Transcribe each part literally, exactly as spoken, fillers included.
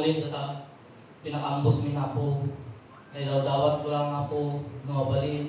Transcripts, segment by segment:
Dayta, pinakaambos mi napo. Naidawdawat ko lang napo, no mabalin.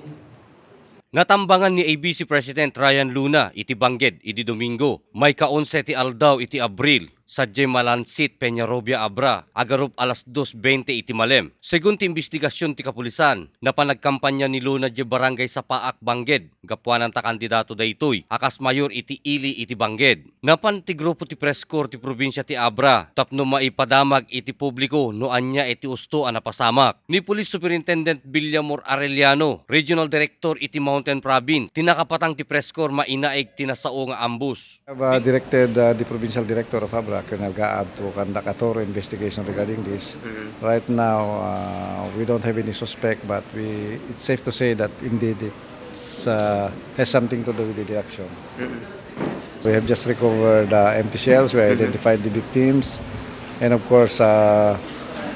Natambangan ni A B C President Ryan Luna iti bangged idi Domingo, maika-onse ti aldaw iti Abril, sadiay Malansit, Peñarobia, Abra, agarup alas dos bente iti malem. Segun ti imbestigasion ti kapulisan, napan nagkampanya ni Luna diay Barangay Sapaak, Bangged, gapuanan ta kandidato daytoy a kas mayor iti ili iti bangged. Napan ti grupo ti Press Corps ti probinsia ti Abra tapno maipadamag iti publiko no ania iti usto a napasamak. Ni Police Superintendent Villamor Arellano, Regional Director iti Mountain Province, ti nakapatang ti Press Corps mainaig ti nasao nga ambos. Have, uh, directed, uh, the provincial director of Abra, Colonel Gaab, to conduct a thorough investigation regarding this. Right now, uh, we don't have any suspect, but we, it's safe to say that indeed it's, uh, has something to do with the action. We have just recovered, uh, empty shells. We identified the victims. And of course, uh,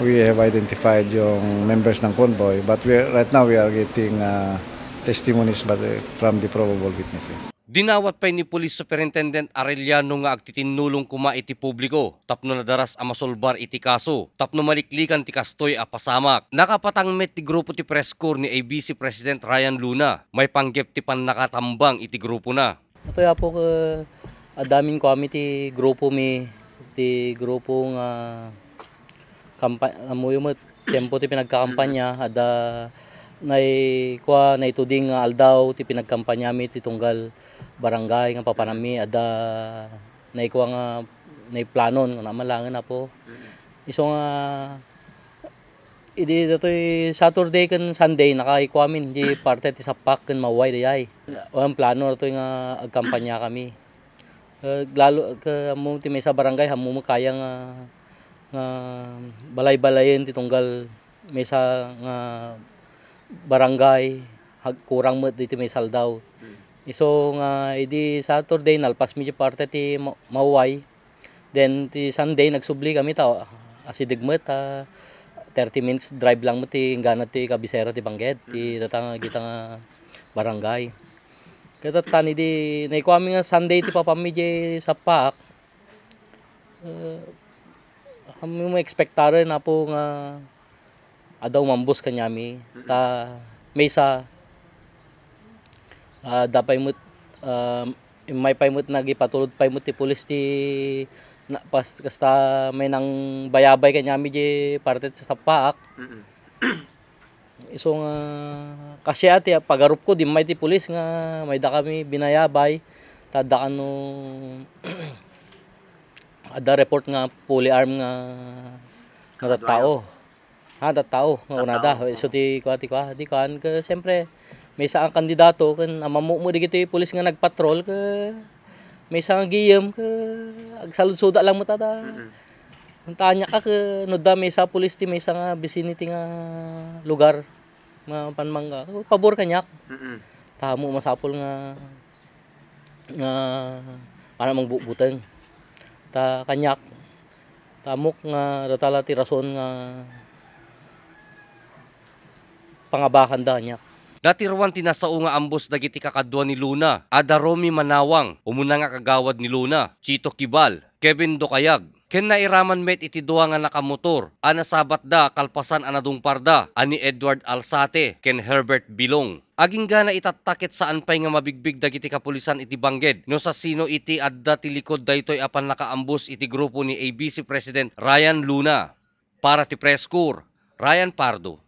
we have identified yung members ng convoy. But we, right now, we are getting, uh, testimonies, but, uh, from the probable witnesses. Dinawat pay ni Police Superintendent Arellano nga agtitinnulong koma iti publiko tapno nadaras a masolbar iti kaso tapno maliklikan ti kastoy a pasamak. Nakapatang met ti grupo ti Press Corps ni A B C President Ryan Luna, maipanggep ti pannakatambang iti grupona. Atoy, Apo, ket adda mi kuami ti grupo mi, ti grupo nga kampa-, ammoyo met, tiempo ti pinagkakampanya, adda naikua, naituding nga aldaw ti pinagkampanyami ti tunggal barangay nga papanammi, adda naikua nga naiplanon, nga namalangen, Apo. Isu nga, idi datoy Saturday ken Sunday, nakaikuamin di parte ti Sapaak ken Mawway dayay. Wen plano datoy nga agkampanyakami. Eh, lalo, ke, ammo ti maysa barangay, ammo met kaya nga, nga balay-balayen ti tunggal maysa nga barangay, agkurang met ditoy maysa aldaw. Isu nga idi Saturday, nalpasmi di parte ti Ma-, Mawway. Then, ti Sunday, nagsubli kami ta asideg met, ah, thirty minutes drive lang met ti inggana ti kabisera ti Bangged, ti data nga, dita nga barangay. Ket tattan idi naikuami nga Sunday ti papanmi diay Sapaak, eh, ammo nga ekspektaren, Apo, nga adda umambos kaniami. Ta maysa, ah, adda pay met, ah, immay pay met nagipatulod pay met ti pulis ti na-, pas-, kasta may nangbayabay kaniami diay parte ti Sapaak. Isu nga kasia ti pagarupko, dimmay ti pulis nga maydakami binayabay, ta adda kano, adda report nga fully armed nga, nga tattao. Ha, tattao nga kunada. Tattao. Isu ti kua, ti kua, ti kuan, ke, siyempre, maysa a kandidato, ken ammo met dagiti pulis nga nagpatrol, ke, maysa nga giyem, ke, agsaludsoda lang met ta. Anta, aniak a, ke, no adda maysa a pulis ti maysa nga vicinity nga lugar, nga panmangga, pabor kaniak. Ta ammo masapul nga, nga, para mangbutbuteng. Ta kaniak, ta ammok nga data la ti rason nga pangabakanda kaniak. Natiruan ti nasao nga ambos dagiti kakadua ni Luna, a da Romy Manawang, umuna nga kagawad ni Luna, Chito Kibal, Kevin Dokayag, ken nairaman met iti dua nga nakamotor a nasabatda kalpasan a nadungparda a ni Edward Alsate ken Herbert Bilong. Agingga naitattak ket saan pay nga mabigbig dagiti kapulisan iti Bangged no sasino iti adda ti likod daytoy a pannakaambos iti grupo ni A B C President Ryan Luna. Para ti Press Corps, Ryan Pardo.